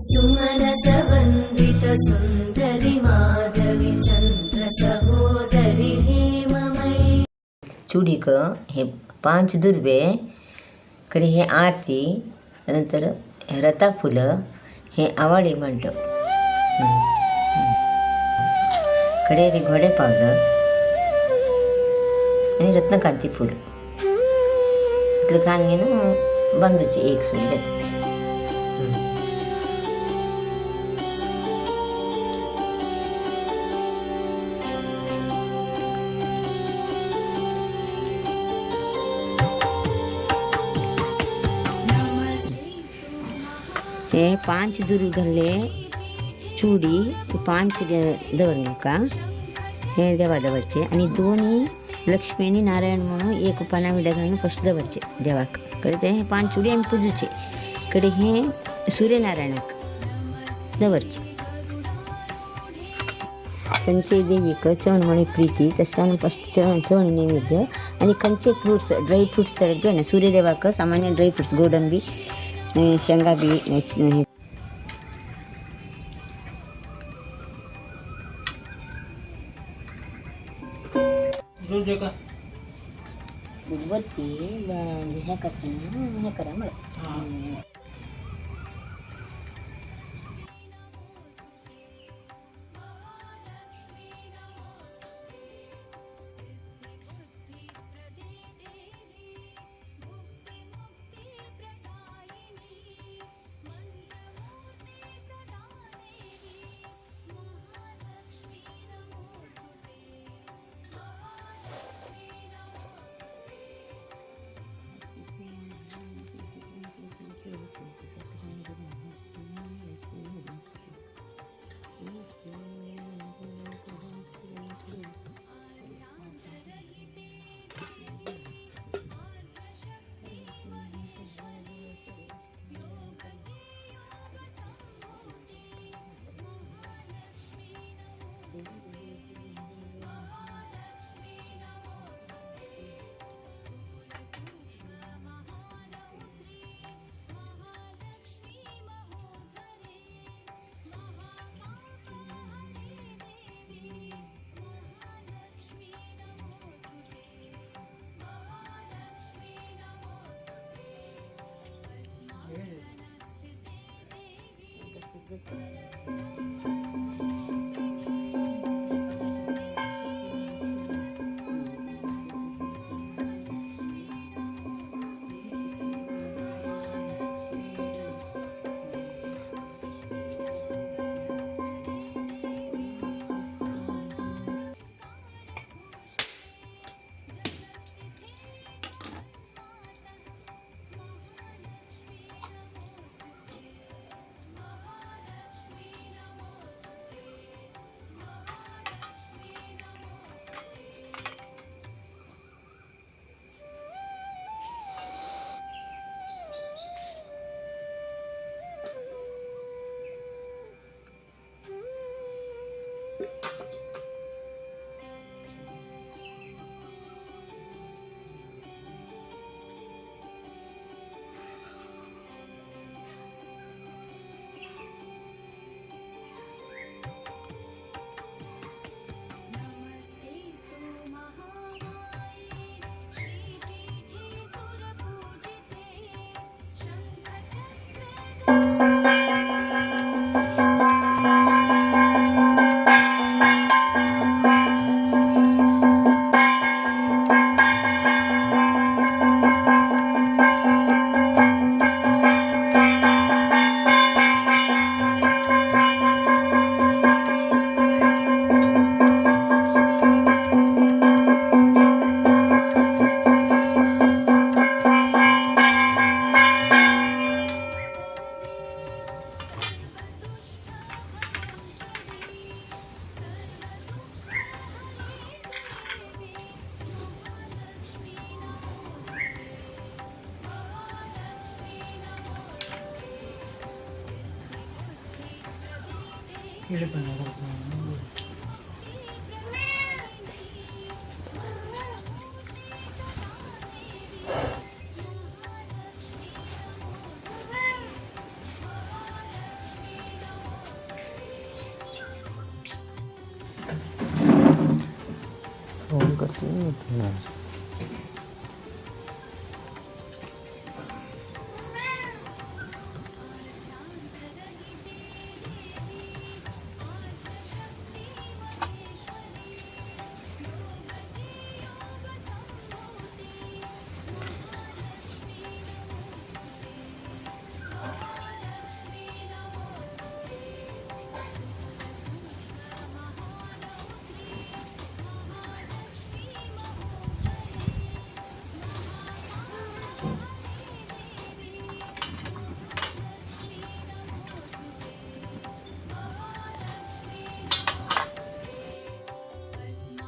सुमनसवन्दित सुन्दरि माधवि चन्द्र सहोदरि हेममयि। चुडीक हे पांच दुर्वे कडे हे आरती, नंतर रता फुलं, हे आवाडे मंडप, कडे रे घोडे पावलं आणि रत्नकांती फुल इतलं कान घेऊन बांधूचे एक सुद्धा. ते पांच दुरी घाल्ले चुडी पांच दवर म्हाका हे देवा दवरचे आनी दोनी लक्ष्मी आनी नारायण म्हणून एक पाना विडा घालून फस्ट दवरचे देवाक. कडे ते पांच चुडी आमी पुजूचे. कडे हे सूर्यनारायणाक दवरचे. खंयचे देवीक चण म्हणी प्रिती तशें फस्ट चण चण नैवेद्य आनी खंयचे फ्रुट्स ड्राय फ्रुट्स घेवन सूर्यदेवाक सामान्य ड्राय फ्रुट्स गोडम बी शेंगा बी. उदबत्ती हे करतना हे करा म्हळें. नमस्तेऽस्तु महामाये श्रीपीठे सुरपूजिते शङ्खचक्र।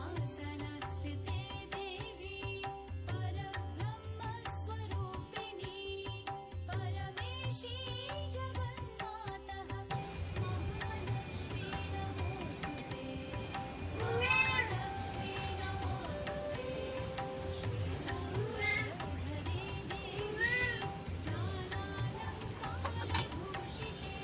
पद्मासनस्थिते देवी परब्रह्मस्वरूपिणी परमेशी जगन्मातः महालक्ष्मी नमोऽस्तुते महालक्ष्मी नमोऽस्तुते श्रीरङ्गधरे देवी नानालङ्कारभूषिते।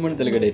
म्हणतले कडे.